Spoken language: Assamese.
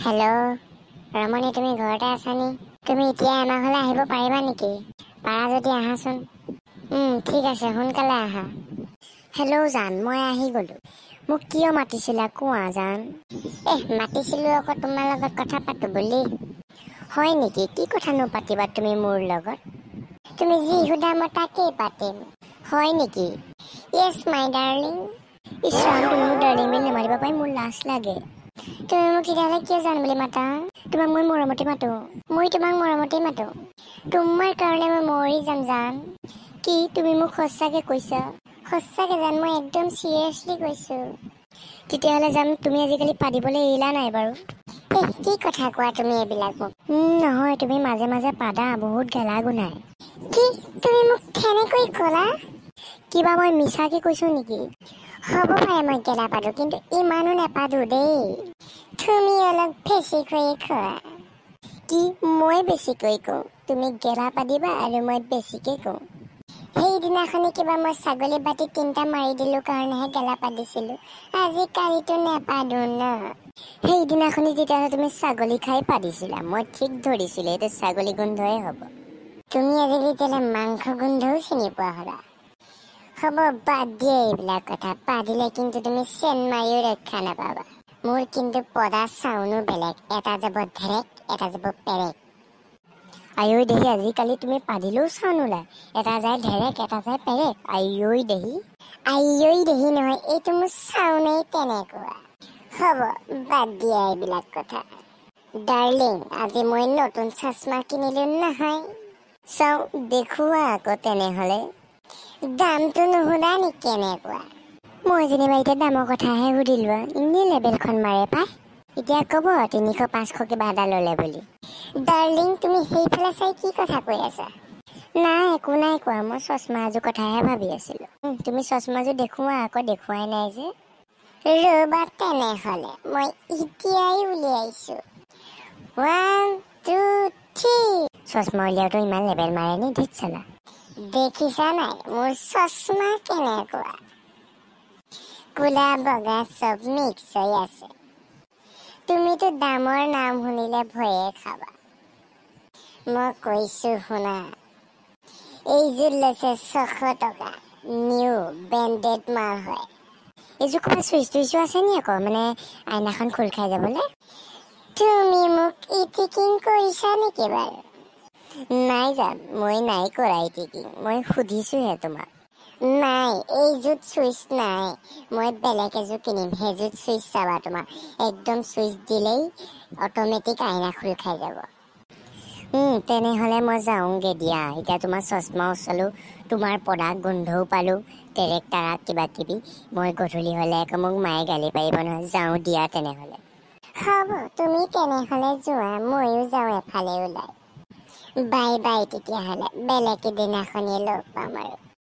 হেল্ল' ৰমণী, তুমি ঘৰতে আছানি? তুমি এতিয়া আমাৰ ঘৰলৈ আহিব পাৰিবা নেকি? পাৰা যদি আহাচোন। ঠিক আছে, সোনকালে আহা। হেল্ল' জান, মই আহি গ'লোঁ। মোক কিয় মাতিছিলা কোৱা জান? এহ, মাতিছিলোঁ আকৌ তোমাৰ লগত কথা পাতো বুলি। হয় নেকি? কি কথানো পাতিবা তুমি মোৰ লগত? তুমি যি সোধা মই তাকেই পাতিম। হয় নেকি? য়েছ মাই ডাৰ্লিং। ইছ ৰাম, তুমি মোক ডাৰ্লিং বুলি নামাতিব পাৰি, মোৰ লাজ লাগে। তুমি মোক তেতিয়াহ'লে কিয় জান বুলি মাতা? তোমাক মই মৰমতে মাতো। মই তোমাক মৰমতেই মাতো। তোমাৰ কাৰণে মই মৰি যাম জান। কি তুমি মোক সঁচাকে কৈছা? সঁচাকে জান, মই একদম চিৰিয়াছলি কৈছোঁ। তেতিয়াহ'লে জান, তুমি আজিকালি পাদিবলৈ এৰিলা নাই বাৰু? এই কি কথা কোৱা তুমি এইবিলাক মোক? নহয়, তুমি মাজে মাজে পাদা, বহুত গেলা গোন্ধায়। কি তুমি মোক তেনেকৈ ক'লা? কিবা মই মিছাকে কৈছোঁ নেকি? হ'ব পাৰে মই গেলা পাদো, কিন্তু ইমানো নাপাদো দেই। তুমি অলপ বেছিকৈয়ে খোৱা। কি মই বেছিকৈ কওঁ? তুমি গেলা পাদিবা আৰু মই বেছিকে কওঁ? সেইদিনাখনি কিবা মই ছাগলী বাতি 3টা মাৰি দিলোঁ কাৰণেহে গেলা পাদিছিলোঁ, আজিকালিতো নেপাদো ন। সেইদিনাখনি তেতিয়াহ'লে তুমি ছাগলী খাই পাদিছিলা, মই ঠিক ধৰিছিলোঁ এইটো ছাগলী গোন্ধই হ'ব। তুমি আজিকালি তেতিয়াহ'লে মাংস গোন্ধও চিনি পোৱা হ'লা। হ'ব বাদ দিয়ে এইবিলাক কথা, পাদিলে কিন্তু তুমি চেন মাৰিও ৰক্ষা নাপাবা। মোৰ কিন্তু পদা চাউনো বেলেগ, এটা যাব ধেৰেক, এটা যাব পেৰেক। আয়ৈ দেহি, আজিকালি তুমি পাদিলেও চাউন ওলায়, এটা যায় ধেৰেক, এটা যায় পেৰেক। আয়ৈ দেহি, আয়ৈ দেহি নহয়, এইটো মোৰ চাউনেই তেনেকুৱা। হ'ব বাদ দিয়া এইবিলাক কথা। ডাৰ্লিং, আজি মই নতুন চশমা কিনিলো নহয়। চাওঁ দেখুওৱা আকৌ তেনেহ'লে। দামটো নুসুধা নি কেনেকুৱা? মই যেনিবা এতিয়া দামৰ কথাহে সুধিলো, এনেই লেবেলখন মাৰে পাই। এতিয়া ক'ব 300-500 কিবা এটা ল'লে বুলি। ডাৰ্লিং, তুমি সেইফালে চাই কি কথা কৈ আছা? নাই, একো নাই কোৱা, মই চশমা এযোৰ কথাহে ভাবি আছিলোঁ। তুমি চশমাযোৰ দেখুওৱা আকৌ, দেখুৱাই নাই যে। ৰ'বা তেনেহ'লে, মই এতিয়াই উলিয়াইছোঁ। 1 2 3। চশমা উলিয়াওঁতে ইমান লেবেল মাৰে নি? ধেত চালা। দেখিছা নাই মোৰ চশমা কেনেকুৱা? ক'লা বগা চব মিক্স হৈ আছে। তুমিতো দামৰ নাম শুনিলে ভয়ে খাবা। মই কৈছোঁ শুনা, এইযোৰ লৈছে 600 টকা, নিউ ব্ৰেণ্ডেড মাল হয়। এইযোৰ ক'ৰবাত চুইচ টুইচো আছে নি আকৌ, মানে আইনাখন খোল খাই যাবলৈ? তুমি মোক ইটিকিং কৰিছা নেকি বাৰু? নাই জান, মই নাই কৰা ইটিকিং, মই সুধিছোঁহে তোমাক। নাই, এইযোৰত চুইচ নাই, মই বেলেগ এযোৰ কিনিম, সেইযোৰত চুইচ চাবা তোমাৰ, একদম চুইচ দিলেই অট'মেটিক আইনা খোল খাই যাব। তেনেহ'লে মই যাওঁগৈ দিয়া। এতিয়া তোমাৰ চশমাও চালোঁ, তোমাৰ পদা গোন্ধও পালোঁ, টেৰেক টাৰাক কিবা কিবি। মই গধূলি হ'লে আকৌ মোক মায়ে গালি পাৰিব নহয়। যাওঁ দিয়া তেনেহ'লে। হ'ব, তুমি তেনেহ'লে যোৱা, ময়ো যাওঁ এফালে ওলাই। বাই বাই তেতিয়াহ'লে, বেলেগ এদিনাখনিয়ে লগ পাম আৰু।